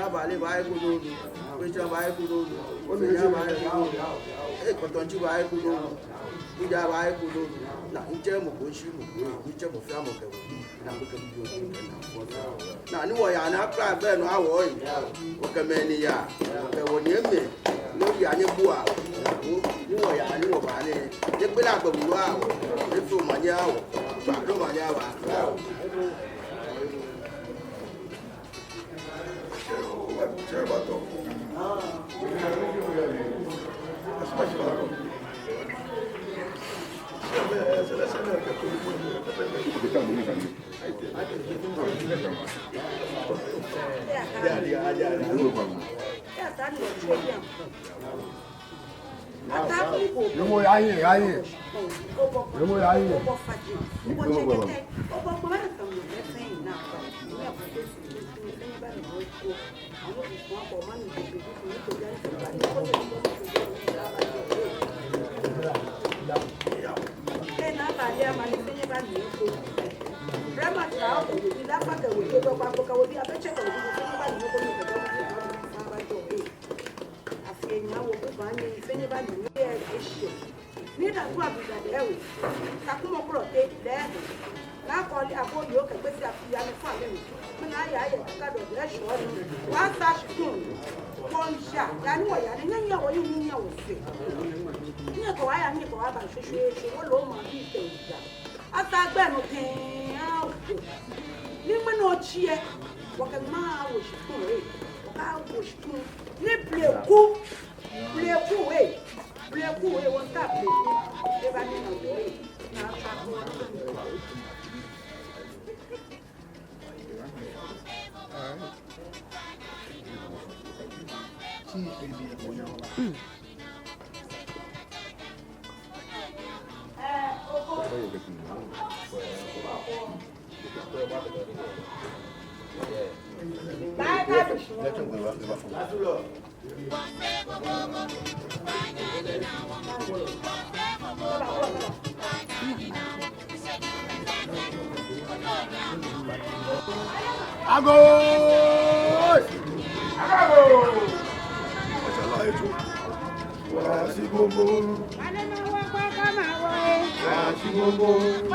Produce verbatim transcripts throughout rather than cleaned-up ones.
Nyɛnyɛ abaale baaye ko nɔ nɔ. Kweshia baaye ko nɔ nɔ. Ofenya baaye ko nɔ nɔ. Ee, Kɔtɔŋtsi baaye ko nɔ nɔ. Abuja baaye ko nɔ nɔ. Naa, ntsɛ mɔ ko, nshi mɔ ko, ntsɛ mɔ fɛɛ mɔ kɛ wɔ. Naa, mɔ kɛ mɔ ko, naa, ni wɔya ni akra bɛ nɔ awɔ yi. Wɔkɛ mɛi ni yaa. Wɔkɛ wɔnyɛmimɛi. Ni wɔya nyɛbua. Ni wɔya ni wɔba nɛɛ. Nyɛgbele agbɛ wulu awɔ. Nyɛfee omanye awɔ. Ba, omanye awɔ. Yomo ya ye, ya ye. Yomo ya ye. Afee nyɛ wɔ buba nyɛ fɛɛ nyɛba ni nyɛ eshɛ. Ni da tu abi da de ewo. Takumɔ kuro te de. Naa kɔli abo yoo kɛ gbesi afi ya ni fɔ ale mi. Mɛni aya ayɛ tuka dɔ de eshɔ ni. Wɔsa shikpɔŋ. Wɔsha. Ya ni wɔya ni nyɛnyɛ wɔyi nyɛnyɛ wɔsɛɛ. Nyɛkɛ wɔya nyɛkɛ wɔba shweshweeshwe. Wɔlɔ ma bi te ya. Asagbɛ nɔ tɛŋŋ awo. Ni mɛni otsi yɛ, wɔkɛ ŋmaa awo shikpɔŋ lɛ. Wɔkɛ awo shikpɔŋ. Ni bleku, bleku lɛ, bleku lɛ, wɔta bleku. Eba ni nɔ lɛ. Naa ta ko. Agoo! Agoo! Mashallah, eto. Wa si gbogbo. Agoo!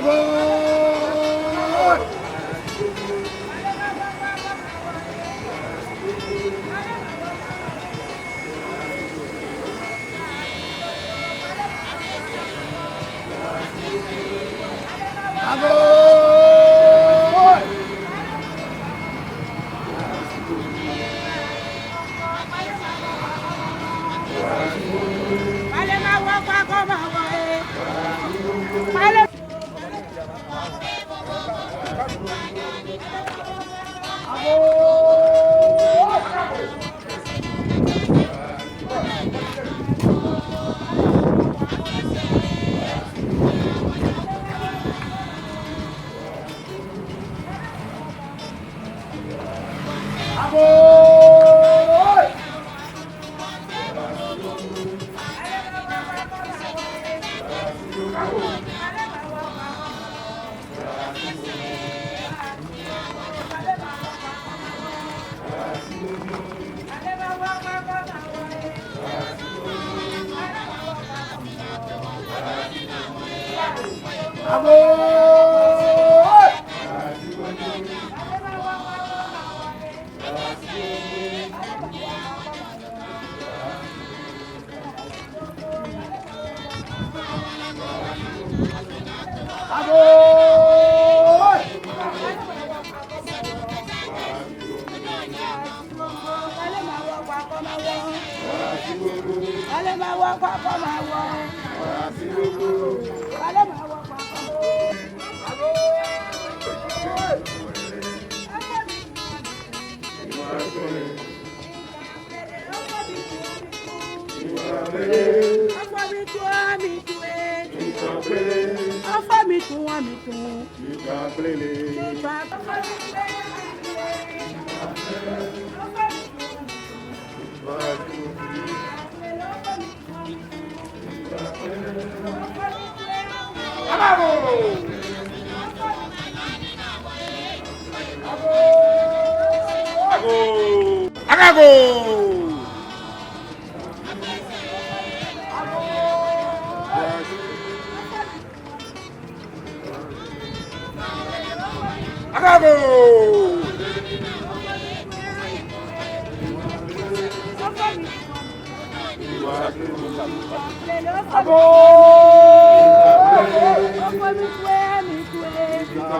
Agoo! Agoo! Agoo! Agoo!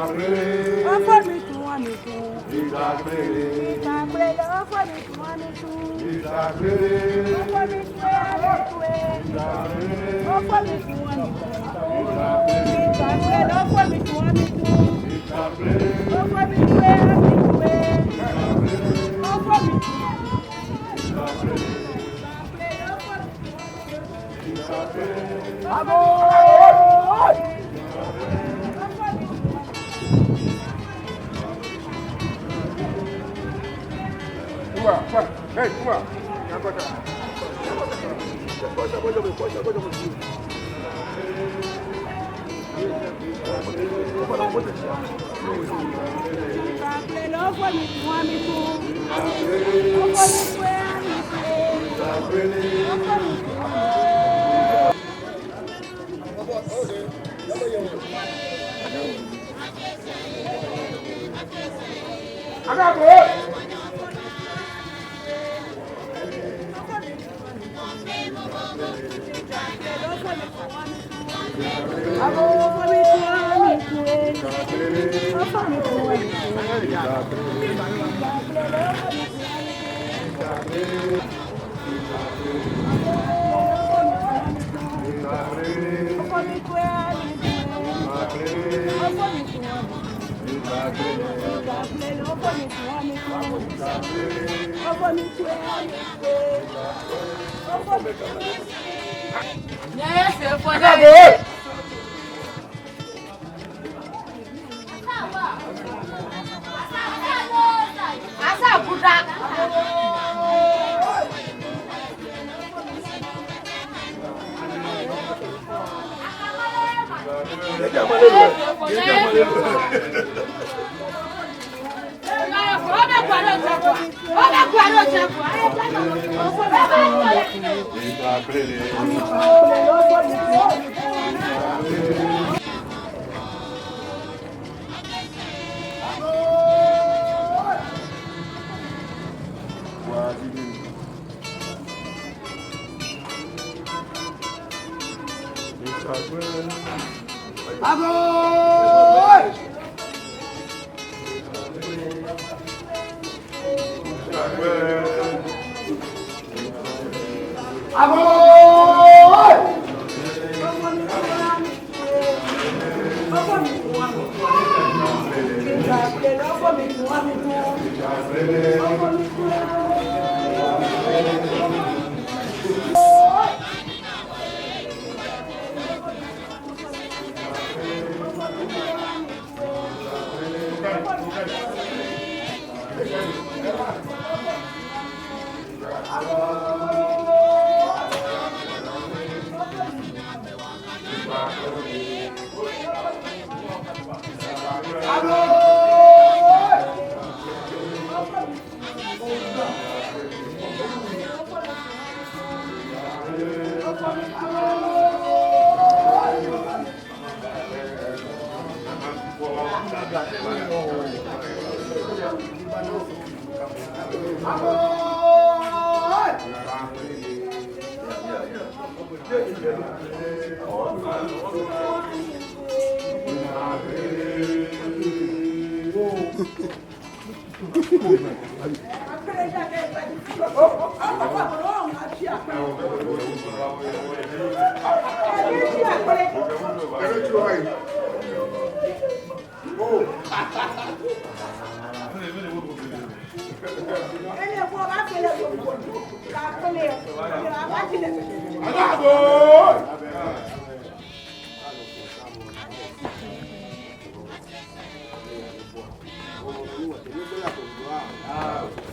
Agoo!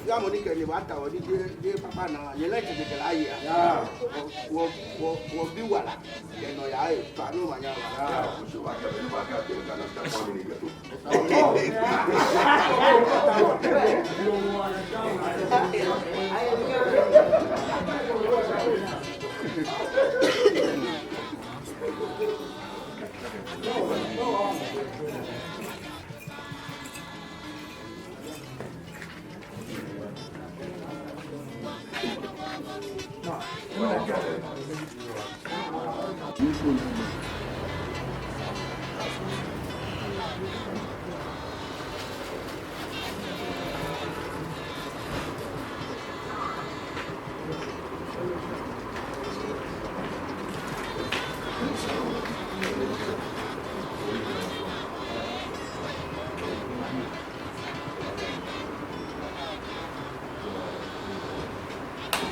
Yamɔ ni kɛ ni bata wɔ ni je, je papa na, nyɛ lɛ kɛ je kɛ la ya. Wɔ, wɔ, wɔ bi wala. Kɛ nɔ ya e, pa no ma nya wala.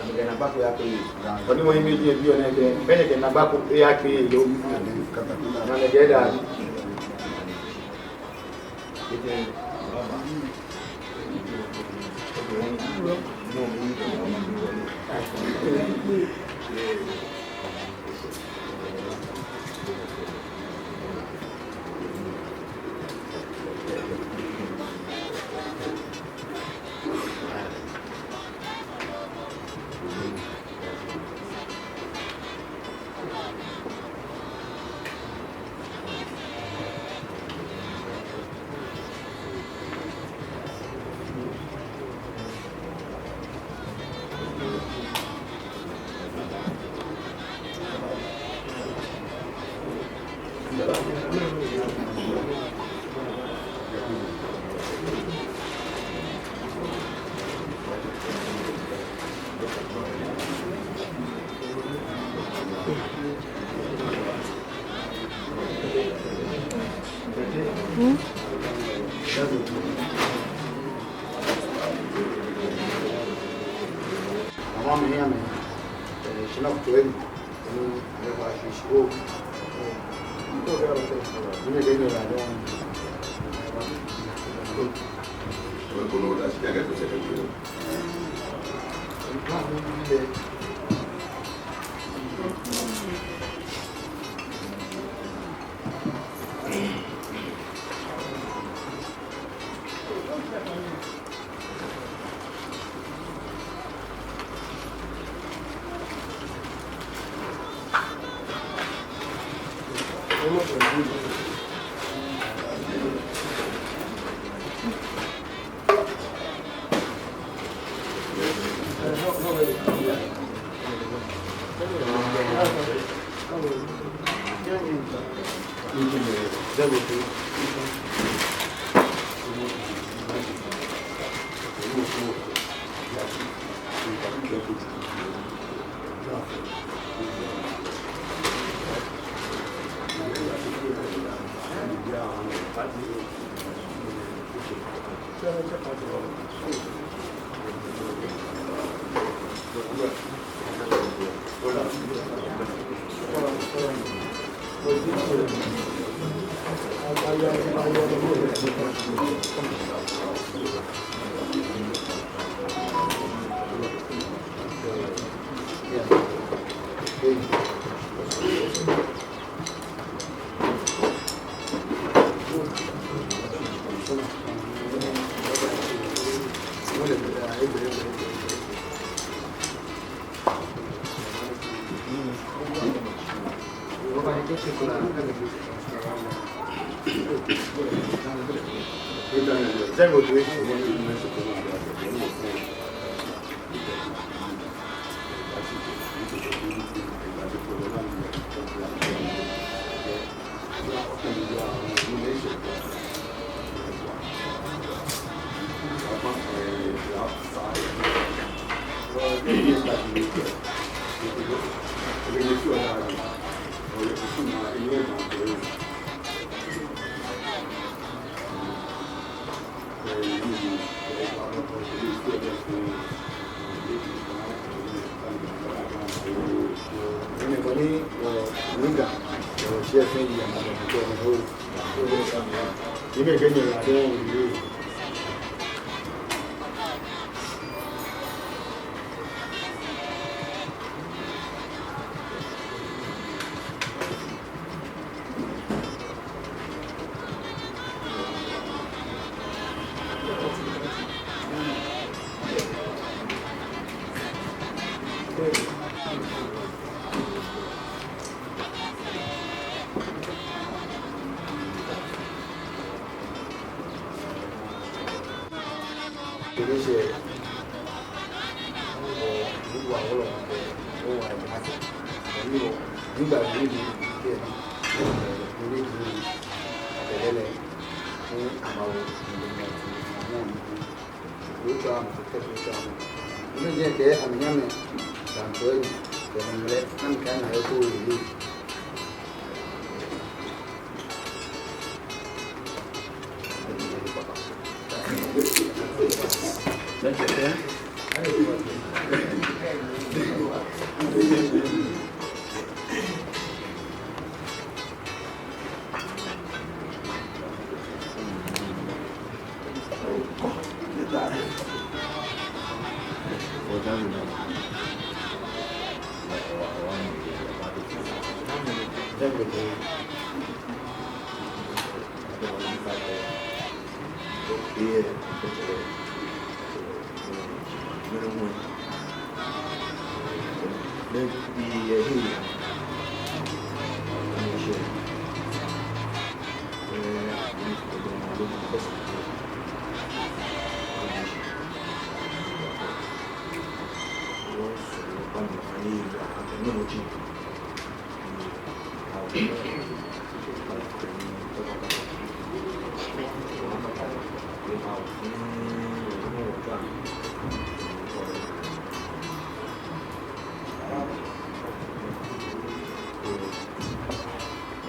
Amɛkɛ naagba ko yakpe. Koni mɔ ni mɛi ni biɔ nɛkɛ, mɛi nɛɛ kɛ naagba ko yakpe lo. Amɛkɛɛ daabi.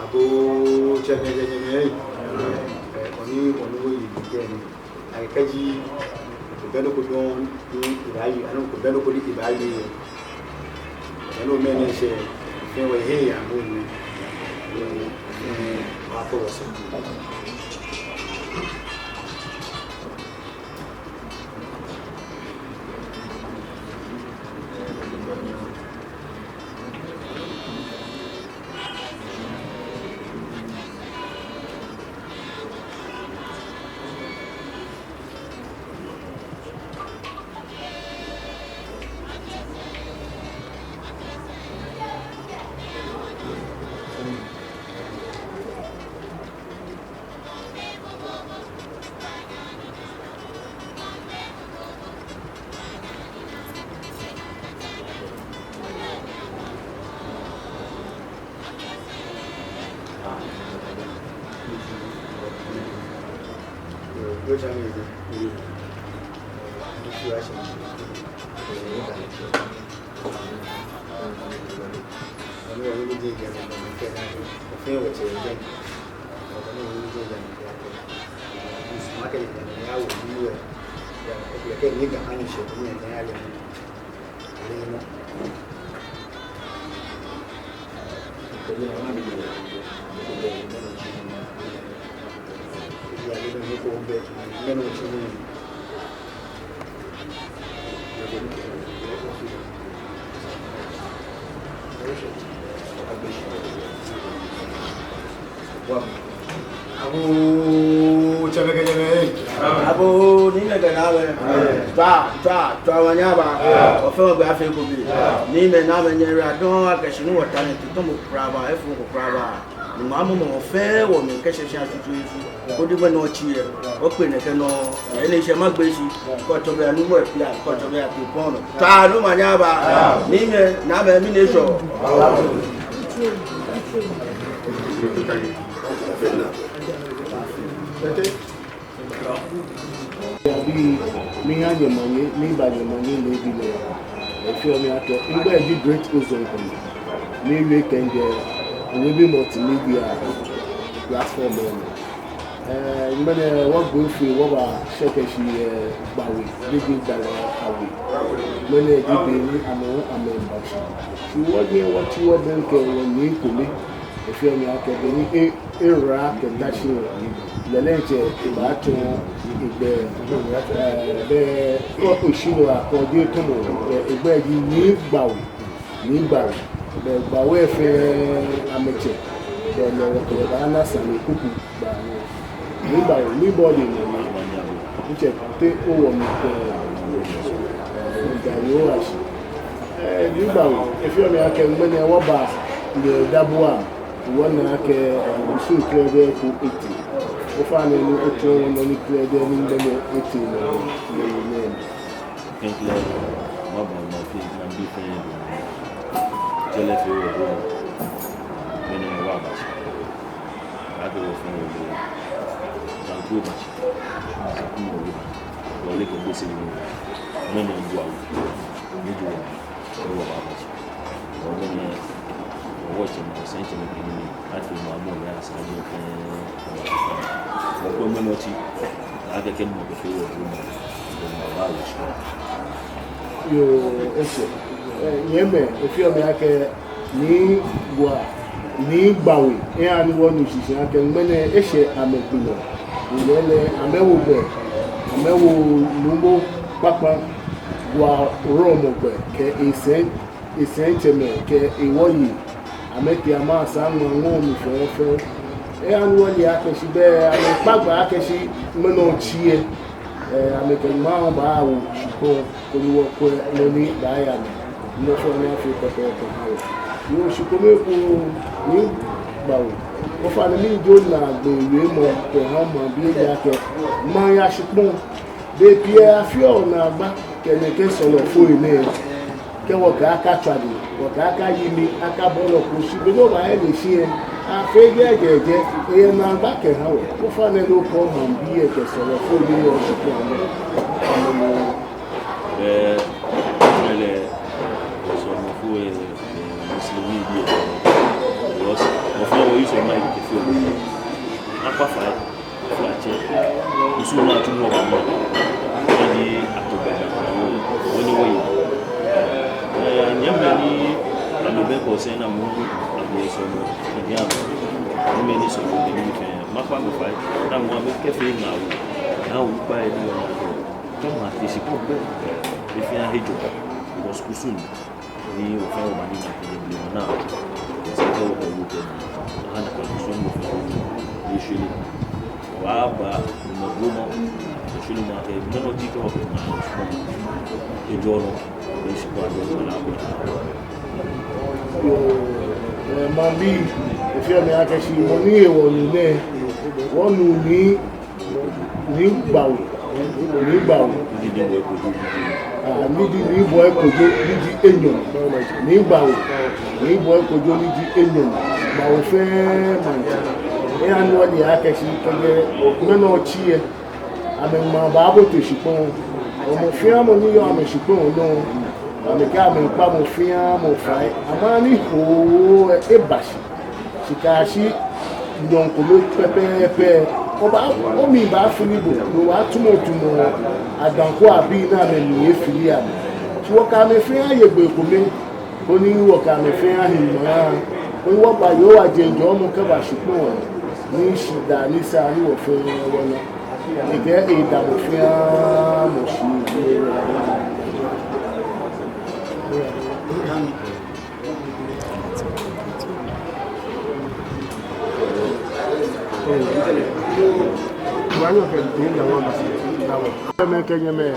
Agoo tsɛmɛi kɛ nyɛmɛi, eh, wɔnii, wɔnii wɔyi kɛ ni. Akɛ kɛji obɛ nɔ ko dɔŋŋ ni ebaaye, aloo obɛ nɔ ko ni ebaaye. Aloo mɛni sɛɛ, fɛɛ wɔhe ya mɔ ni. Fɛɛ wɔkɔ wɔsɛɛ. Agoo, tsɛmɛi kɛ nyɛmɛi. Agoo, niimɛi kɛ naamɛi. Tswa, tswa, tswa omanye aba. Wɔfɛɛ wɔgbee afee eko be. Niimɛi, naamɛi, nyɛyiwaladɔŋŋ akɛ shi ni wɔta nɛɛ, titɔmɔ kwraa baaa, efɔŋ ko kwraa baaa. Ni mɔ fɛɛ mɔ fɛɛ wɔmiikɛɛ shi shia tutu efu. Koni ŋmɛnɛ otsi lɛ, okpe nɛkɛ nɔ, enɛ shi magbe shi, kɔtsɔbɛ anu wɔ pia, kɔtsɔbɛ ati pɔnɔ. Tswa ni omanye aba, niimɛi, naamɛi, mɛni eshɔ? Abi, miiha nyɛ omanye, miiba nyɛ omanye ni ebi nɛ. Efeɔ mi akɛ, migbɛi ji Great Ozone Kɔnɔ. Miwie kɛjɛ Owebi Multimedia platform lɛ nɔ. Ɛɛ, ŋmɛnɛ wɔgbee fɛɛ wɔbashɛ kɛshi, ɛɛ, Gbawe, biɛ ji Gbawe awe. Ŋmɛnɛ ji be ni amɛ hu amɛmiiba shi. Shi wɔnyɛ wɔtsi wɔbɛŋkɛ wɔnii komɛi. Efeɔ mi akɛ be ni e, era kɛta shi lɛ, lɛ diɛŋtsɛ ebaatsɔ egbɛi. Ɛɛ, be ko oshi nɔ akɔ je tɔmɔ, ɛɛ, egbɛi ji Nii Gbawe. Nii Gbawe. Be Gbawe fɛɛ amɛtsɛ. Be lɛ wɔkɛ lɛ baana sane kuku gba nɛɛ. Nii Gbawe, miibɔ bo omanye. Mitsɛ, te owɔ mi kɛ, ɛɛ, da yoo ashi. Ɛɛ, Nii Gbawe, efeɔ mi akɛ ŋmɛnɛ wɔba lɛ dabua. Wɔna akɛ, ɛɛ, kusum krɛdɛɛ ko etee. Ofainɛ ni otsɔɔ wɔ nɔ ni krɛdɛɛ ni ŋmɛnɛ etee nɔ, nɔ, nɔ, nɔ. Klɛŋklɛŋ, maba maŋbii fɛɛ, maŋbii fɛɛ, tsɛlɛ fɛɛ wɔ, wɔ, mɛni wɔbashi. Akɛ wɔ fɛɛ wɔ, Saŋku bashi, Saŋku mɔ wɔ, wɔ lɛ kɛ Gbese wɔ, mɛni wɔ, ni ji wɔ, wɔ babashi. Wɔ mɛni, wɔ tsɛmɛi, sɛitsɛmɛi kɛ nii. Ati mɔ mɔ ya sa jin fɛɛ. Mɔ ko mɛni otsi. Akɛ kɛ mɔ ko fee wɔ ko mɔ. Mɔ wa wo shi. Yoo, eshɛ. Ɛɛ, nyɛmɛi, efeɔ mi akɛ Nii Gbawe, Nii Gbawe. Eha ni wɔnu shishi akɛ ŋmɛnɛ eshɛ amɛgbi nɔ. Ŋmɛnɛ amɛwo gbɛ. Amɛwo Nuumo Kpakpa Gbawe Wulɔmɔ gbɛ kɛ esɛi. Esɛitsɛmɛi kɛ ewɔyei, amɛtee amɛsa ŋmaa ŋɔɔ mli fɛɛfɛo. Eha ni wɔle akɛ shi be amɛkpa gbɛ akɛ shi ŋmɛnɛ otsi lɛ, ɛɛ, amɛkɛ ŋmaa baawo shikpɔŋ, koni wɔkwɛ nɔ ni baaya mli. Nɔ fɛɛ nɔ afee pɛpɛɛpɛ aha wɔ. Yoo, shi kome ekoŋŋ, Nii Gbawe. Ofainɛ, mɛni ji onaagbee wiemɔ kɛha maŋbii, ejaakɛ maŋ yaa shikpɔŋ. Bei pii lɛ afeɔ naagba kɛ nɛkɛ sɔlemɔfoi nɛɛ. Kɛ wɔkɛɛ akatswa nii, wɔkɛɛ akayi mli, akabɔ nɔ ko, shi be ni obaaya lɛ shi lɛ, afeɔ jɛjɛjɛ, eyɛ naagba kɛha wɔ. Ofainɛ, lɛ okɛɛ maŋbii lɛ kɛ sɔlemɔfoi ni yɔɔ shikpɔŋ lɛ. Ɛɛ, mɛlɛ, sɔlemɔfoi lɛ, Muslimibii lɛ, because mɔ fɛɛ mɔ yɛ sɔlemɔ lɛ kɛ fɛɛ. Akpa fai. Flatsɛ. Kusum ni atsu nɔ ba mli. Kɛji ato gbɛ, wɔ ni wɔyɛ. Ɛɛ, nyɛmɛi ni amɛbɛ kɔsɛɛ na mu, amɛsɔlemɔ. Nyɛmɛi ni sɔlemɔ, nyɛmɛi fɛɛ. Makpa amɛ fai. Na mu amɛkɛfee ŋaawoo. Ŋaawoo kpa yɛ ni wɔna. Tɔ ma te shi ko gbɛ. Efee ahe jɔ. Because kusum. Ni wɔfɛɛ wɔba ni na kɛjɛ blema naa. Wɔsɛɛ kɛ wɔkɛ wo kɛ. Aha nakai kusum wɔfɛɛ wɔ. Eshwɛ lɛ. Wɔba nɔ blema. Eshwɛ lɛ ma kɛ mɛni otsi kɛ wɔkɛ ma. Ejɔ nɔ. Ni shi kpa jɔ nɔ la. Yoo, ɛɛ, maŋbii, efeɔ mi akɛ shi mɔ ni ewɔ nu nɛɛ. Wɔnu Nii Nii Gbawe, Nii Gbawe. Aa, ni ji Nii Boi Kojo, ni ji enyɔ. Nii Gbawe, Nii Boi Kojo, ni ji enyɔ. Gbawe fɛɛ maŋtsɛ. Eha ni wɔle akɛ shi kɛjɛ ŋmɛnɛ otsi lɛ, amɛŋmaa baabote shikpɔŋ. Mɔ fɛɛ mɔ ni yɔɔ amɛshikpɔŋ nɔ, amɛkɛɛ amɛŋkpa mɔ fɛɛ mɔ fai. Amɛ ni hoo lɛ eba shi. Shi kɛyashi nyɔɔŋ kome pɛpɛɛpɛ, obaa, omli baafili bo, ni obaatumɔ tumɔ adaŋ ko abii ni amɛmli efili amɛ. Shi wɔkɛ amɛ fɛɛ aye gbɛ kome, koni wɔkɛ amɛ fɛɛ ahi ŋmaa, koni wɔba Yehowa jɛŋ jɔɔmɔ kɛba shikpɔŋ, ni shidaa ni sa ni wɔfɛɛ wɔna. Ekɛɛ eda mɔ fɛɛ mɔ shi. Nyɛmɛi kɛ nyɛmɛi,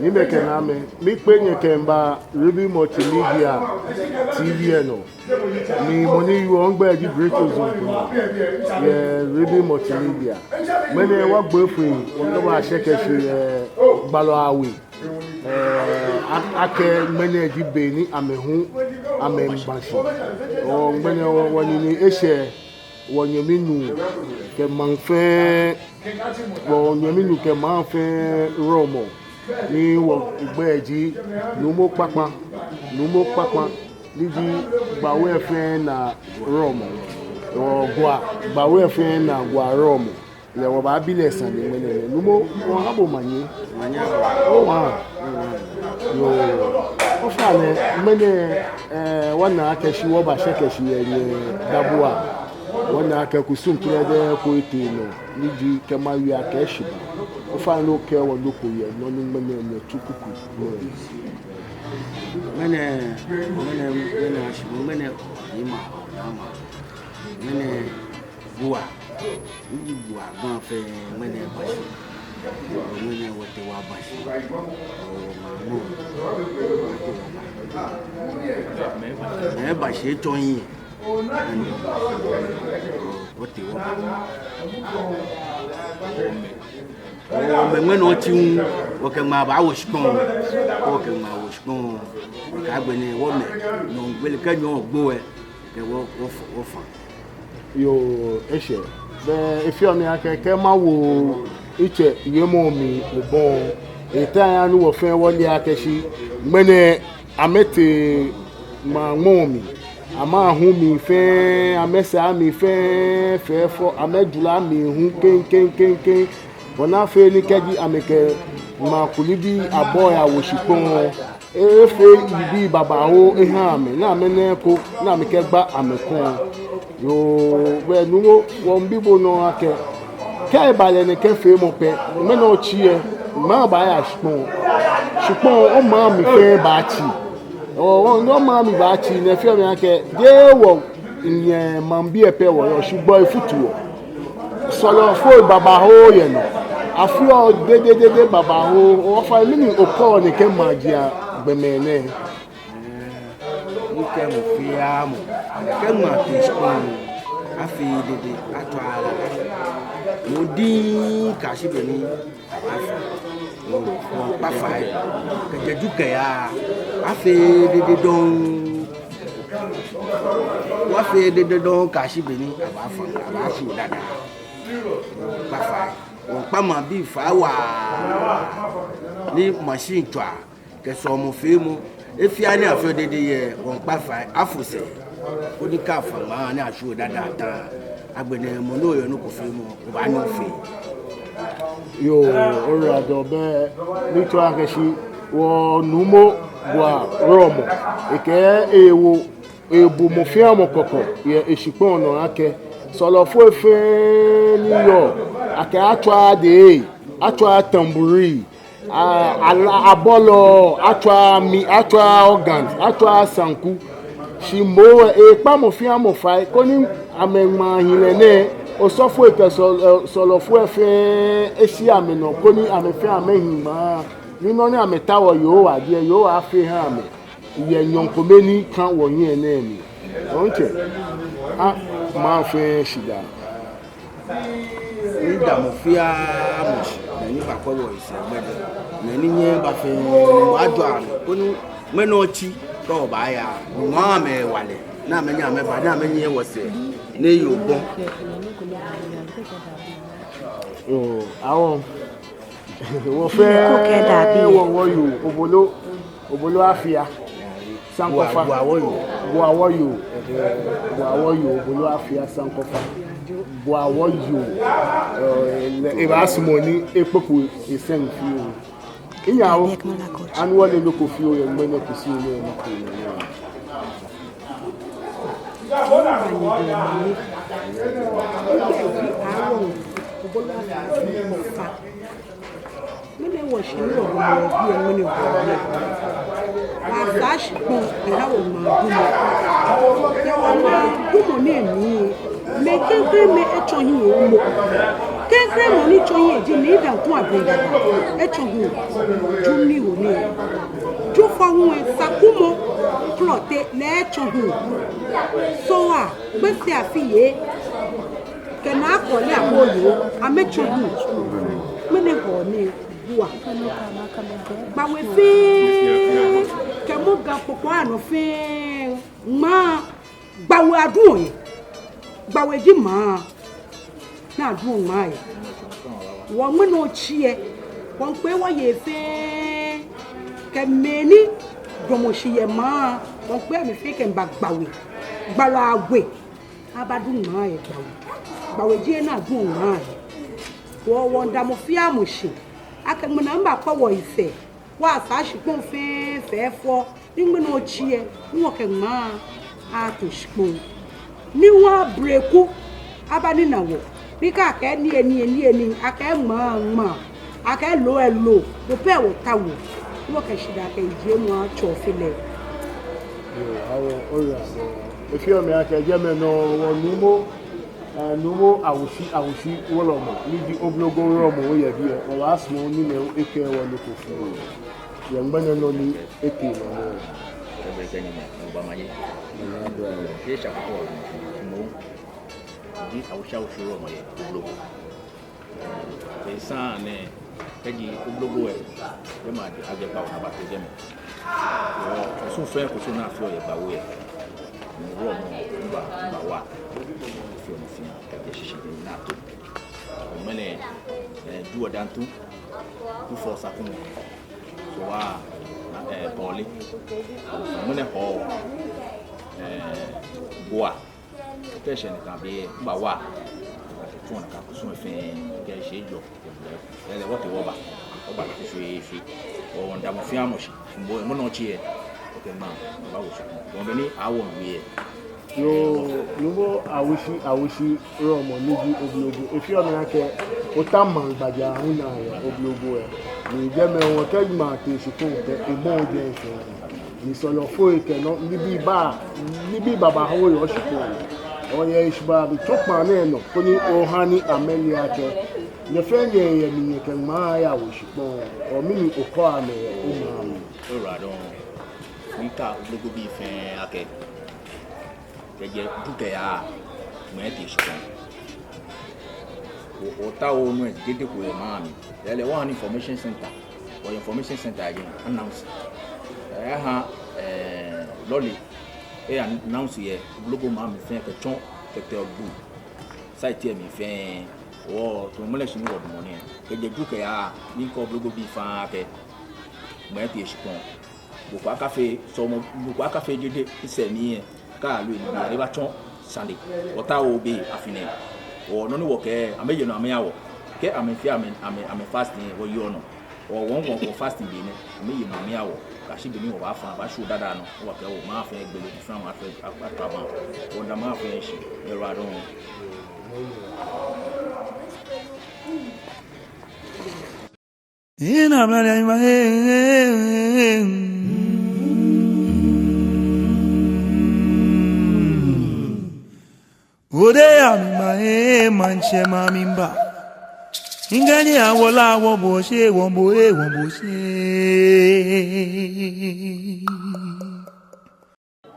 nyɛmɛi kɛ naamɛi, miikpee nyɛ kɛmiiba Ruby Multimedia T V lɛ nɔ. Mi mɔ ni yɔɔ, migbɛi ji Great Ozone yɛ Ruby Multimedia. Ŋmɛnɛ wɔgbe foi, wɔkɛba Ashɛkɛshi, eh, gbalɔ awe. Eh, a-, akɛ ŋmɛnɛ ji be ni amɛ hu amɛmiiba shi. Ɔ, ŋmɛnɛ wɔ, wɔnine eshɛ wɔnyɛmi nuu kɛ maŋ fɛɛ, wɔnyɛmi nuu kɛ maŋ fɛɛ wulɔmɔ, ni wɔgbɛi ji Nuumo Kpakpa, Nuumo Kpakpa, ni ji Gbawe fɛɛ naa wulɔmɔ, ɔ, Gua, Gbawe fɛɛ naa Gua wulɔmɔ. Lɛ wɔbaabi lɛ sane ŋmɛnɛ nɛɛ. Nuumo, wɔha bo manye. Manye. Owa. Yoo. Ofainɛ, ŋmɛnɛ, eh, wɔna akɛ shi wɔba Ashɛkɛshi yɛ nyɛ dabua. Wɔna akɛ kusum krɛdɛɛ ko etee nɔ, ni ji kɛ mawie akɛ shi ba. Ofainɛ okɛɛ wɔ nɔ ko yɛ nɔ ni ŋmɛnɛ nyɛtsu kuku nɔ. Ŋmɛnɛ, ŋmɛnɛ, ŋmɛnɛ ashi, ŋmɛnɛ, ni ma, na ma. Ŋmɛnɛ, Gua. Ni ji Gua Ga fɛɛ ŋmɛnɛ ba shi. Ŋmɛnɛ wɔtee wɔba shi. Ɔ, maŋ nɔ. Mɛi ba shi etsɔ yi. Wɔtee wɔba. Ɔ, mɛi ŋmɛnɛ otsi hu, wɔkɛ ŋmaa baawo shikpɔŋ. Wɔkɛ ŋmaa wo shikpɔŋ. Kɛ agbɛnɛ wɔmɛ, nyɔɔŋ gbele kɛ nyɔɔŋ gbo lɛ, kɛ wɔ, wɔ, wɔfã. Yoo, eshɛ. Bɛ efeɔ mi akɛ, kɛ mawo itsɛ yemɔ mli obɔ, eta ya ni wɔ fɛɛ wɔle akɛ shi ŋmɛnɛ amɛtee maŋ mli. Amɛhu mli fɛɛ, amɛsaa mli fɛɛ, fɛɛ fɔ, amɛjwara mli hu keŋkeŋkeŋkeŋ. Bɔ ni afee ni kɛji amɛkɛ maŋ kulibii abɔ yawo shikpɔŋ, efee yibii babaoo eha amɛ, ni amɛna eko ni amɛkɛgba amɛkɔŋ. Yoo, bɛ Nuumo, wɔmiibi bo nɔ akɛ, kɛ eba lɛ nɛkɛ feemɔ pɛ, ŋmɛnɛ otsi lɛ, maŋ baaya shikpɔŋ. Shikpɔŋ, omaŋ mli fɛɛ baatsi. Ɔ, ɔ, ni omaŋ mli baatsi, ni efeɔ mi akɛ, jeee wɔnyɛ maŋbii pɛ wɔyɔɔ, shi gbɔi futuɔ. Sɔlɔfoi babaoo yɛ nɔ. Afeɔ dededede babaoo. Ofainɛ, mɛni okɛɔ nɛkɛ maji agbɛmɛi nɛɛ? Mikɛɔ mɔ fɛɛ mɔ, kɛ ŋmaa tee shikpɔŋ, afee dede, atswa lala. Mɔ diŋŋ kɛyashi be ni abafã. Wɔmiikpa fai. Kɛjɛ Ju kɛyaa, afee dede dɔŋŋ. Wɔfee dede dɔŋŋ kɛyashi be ni abafã, abafã dada. Wɔmiikpa fai. Wɔmiikpa maŋbii fai waa. Ni machine tswaa kɛ sɔlemɔ feemɔ, he fɛɛ he ni afeɔ dede yɛ, wɔmiikpa fai, afo sɛɛ, koni kɛ afã ŋmaa ni ashwie dada ta, agbɛnɛ mɔ ni yɔɔ nɔ ko feemɔ, obaanyɛ ofee. Yoo, oyiwaladɔŋŋ. Bɛ miitsɔɔ akɛ shi wɔ Nuumo Gua Wulɔmɔ, ekɛɛ ewo, ebu mɔ fɛɛ mɔ kɔkɔ yɛ eshikpɔŋ nɔ akɛ, sɔlɔfoi fɛɛ ni yɔɔ, akɛ atswa dede, atswa tambourin, a-, ala-, abɔlɔ, atswa mi, atswa organ, atswa sanku. Shi moŋ lɛ, ekpa mɔ fɛɛ mɔ fai, koni amɛŋmaahiɛ nɛɛ, osɔfoi kɛ sɔl-, ɛ, sɔlɔfoi fɛɛ eshi amɛnɔ, koni amɛ fɛɛ amɛhi ŋmaa. Ni nɔ ni amɛtaoɔ Yehowa diɛŋtsɛ, Yehowa afee aha amɛ yɛ nyɔɔŋ kome ni ka wɔhiɛ nɛɛ mli. Ɔntsɛ, a, maŋ fɛɛ shidaa. Mida mɔ fɛɛ mɔ shi, mɛi ni bakwɛ wɔ yisɛɛ ŋmɛnɛ, mɛi ni nyɛɛɛ aba fɛɛ, Nyɔŋmɔ ajɔɔ amɛ, koni ŋmɛnɛ otsi, kɛ wɔbaaya, Nyɔŋmɔ aha amɛ hewalɛ, ni amɛnyɛ amɛba, ni amɛnyiɛ wɔsɛɛ, ni eye obɔ. Oo, awɔ. Wɔ fɛɛ, wɔ, wɔyoo, obolo, obolo afia. Saŋkɔfa. Gua, Gua wɔyoo. Gua wɔyoo. Gua wɔyoo, obolo afia Saŋkɔfa. Gua wɔyoo. Ɛɛ, lɛ, ebaasumɔ ni ekpokpo esɛŋ fioo. Inyɛ awo, ani wɔle nɔ ko fioo yɛ ŋmɛnɛ kusum nɛɛ nɔ ko yɛ nɔ. Obolo afia Saŋkɔfa. Ŋmɛnɛ wɔshi ni wɔbɔ biɛ ŋmɛnɛ wɔbɔ biɛ. Wa Saa shikpɔŋ eha wɔ ŋmaa dumɔ. Yɛ wɔ ŋmaa dumɔ nɛɛ mli lɛ, mɛi klɛŋklɛŋ mɛi etsɔ hiɛ momo. Klɛŋklɛŋ mɔ ni tsɔ hiɛ ji Nii Danku Abɛi Dada, etsɔ hiɛ. Ju ni wo nɛɛ, Jufɔ hu lɛ, Sakumɔ Klɔte lɛ etsɔ hiɛ. Sɔɔ Gbese Afiyei kɛ Naa Kɔɔle Akoyoo, amɛtsɔ hiɛ. Mɛni hewɔ ni Gboa, Gbawe fɛɛ kɛ mɔ Ga kpokpaa nɔ fɛɛ, ŋmaa, Gbawe aduɔ yɛ. Gbawe ji maŋ ni aduɔ ŋmaa yɛ. Wɔ ŋmɛnɛ otsi lɛ, wɔmiikpee wɔyei fɛɛ kɛ mɛi ni damɔ shi yɛ maŋ, wɔmiikpee amɛ fɛɛ kɛmiiba Gbawe. Gbalɔ Agwe abadu ŋmaa yɛ Gbawe. Gbawe ji he ni aduɔ ŋmaa yɛ. Wɔ, wɔmiida mɔ fɛɛ mɔ shi akɛ ŋmɛnɛ miiba kpɔ wɔyi sɛɛ. Wɔsaa shikpɔŋ fɛɛ fɛɛ fɔ, ni ŋmɛnɛ otsi lɛ, ni wɔkɛ ŋmaa ato shikpɔŋ. Ni wɔ abreku abanina wɔ. Ni kɛ akɛɛ nii, nii, nii, nii, akɛɛ ŋmaa, ŋmaa, akɛɛ loo, loo, no pɛ wɔtaoɔ. Ni wɔkɛ shidaa kɛ yijiemɔ atsɔɔ fe lɛ. Yoo, awo, oya. Efeɔ mi akɛ jɛmɛ nɔ wɔ Nuumo, eh, Nuumo Awushi, Awushi wulɔmɔ, ni ji Oblogo wulɔmɔ yɛ biɛ, wɔbaasumɔ ni mɛi ekɛ wɔ nɔ ko fɔ. Yɛ ŋmɛnɛ nɔ ni etee nɔ nɛɛ. Kɛbɛ kɛ ni mɔ, mɔ ba ma ye. Mɔ ba ma ye. Kɛ sha kɔkɔ, mɔ ji Awushi, Awushi wulɔmɔ yɛ Oblogo. Kɛ sane kɛji Oblogo lɛ, jɛmɛ aje, aje Gbawe abato jɛmɛ. Wɔ kusum fɛɛ kusum ni afeɔ yɛ Gbawe lɛ, mɔ wulɔmɔ, mɔ ba, mɔ ba wa. Feɔ mɔ fɛɛ kɛjɛ shishi ni ato. Ŋmɛnɛ, eh, Ju Odantu, Jufɔ Sakumɔ, Sɔɔ, Naa, eh, Kɔɔle. Ŋmɛnɛ Hɔɔ, eh, Gboa. Kɛ eshɛ nɛkɛ be lɛ, mɔ ba wa. Akɛ tsuɔ nakai kusum fɛɛ, kɛ eshɛ jɔ. Lɛɛlɛŋ wɔkɛ wɔba, wɔba fɛfɛɛfɛ. Wɔmiida mɔ fɛɛ mɔ shi. Mɔ, mɔ nɔ tsi lɛ, okɛ ŋmaa, wɔbawo shi. Wɔbɛ ni awo wie lɛ. Yoo, Nuumo Awushi, Awushi wulɔmɔ ni ji Oblogo. Efeɔ mi akɛ ota maŋ gbaja hu naa yɛ Oblogo lɛ. Ni jɛmɛ wɔkɛ ŋmaa tee shikpɔŋ kɛ emɔ jɛ fɛɛ. Ni sɔlemɔfoi kɛ nɔ, nibii baa, nibii babaoo yɛ shikpɔŋ. Oyɛ eshibaa bi tso kpaa nɛɛ nɔ, koni oha ni amɛle akɛ nyɛ fɛɛ nyɛyɛ mli nyɛkɛ ŋmaa yawo shikpɔŋ. Ɔ, mɛni okɛɔ amɛ, oŋmaa mli? Oyiwaladɔŋŋ. Miikɛɛ Oblogo bii fɛɛ akɛ kɛjɛ Ju kɛyaa, ŋmɛnɛ tee shikpɔŋ. Wɔ, wɔtaooo nɔ diɛŋtsɛ ko yɛ maŋ mli. Lɛɛlɛŋ wɔha ni information center, wɔ information center lɛ announce. Eyaha, eh, lɔle, e announce yɛ Oblogo maŋ mli fɛɛ kɛtsɔ Kɛtɛ Ogbu site lɛ mli fɛɛ. Wɔ, tamɔ ŋmɛnɛ shi ni wɔdamɔ nɛɛ, kɛjɛ Ju kɛyaa, miikɛɛ Oblogo bii fɛɛ akɛ ŋmɛnɛ tee shikpɔŋ. Mɔ ko akafee sɔlemɔ, mɔ ko akafee jeŋ diɛŋtsɛ ni yɛ, kɛ aloo ni ebatsɔ sane. Wɔtaooo be afi nɛɛ. Wɔ nɔ ni wɔkɛɛ, amɛye nɔ amɛha wɔ. Kɛ amɛfee amɛ, amɛ, amɛ fasting, wɔyeɔ nɔ. Wɔ, wɔ, wɔ, wɔ fasting be nɛɛ, amɛye nɔ amɛha wɔ. Kɛyashi be ni wɔbaafã, wɔbaasho dada nɔ. Wɔkɛ wɔ maŋ fɛɛ gbele, fã maŋ fɛɛ akpa, akpa maŋ. Wɔmiida maŋ fɛɛ shi. Oyiwaladɔŋŋ. Ina mlali ayi ma, eh, eh, eh, eh. Ode ya mi ma, eh, maŋtsɛ ma mi mba. Ngani awola wo bo she, wo bo, eh, wo bo she.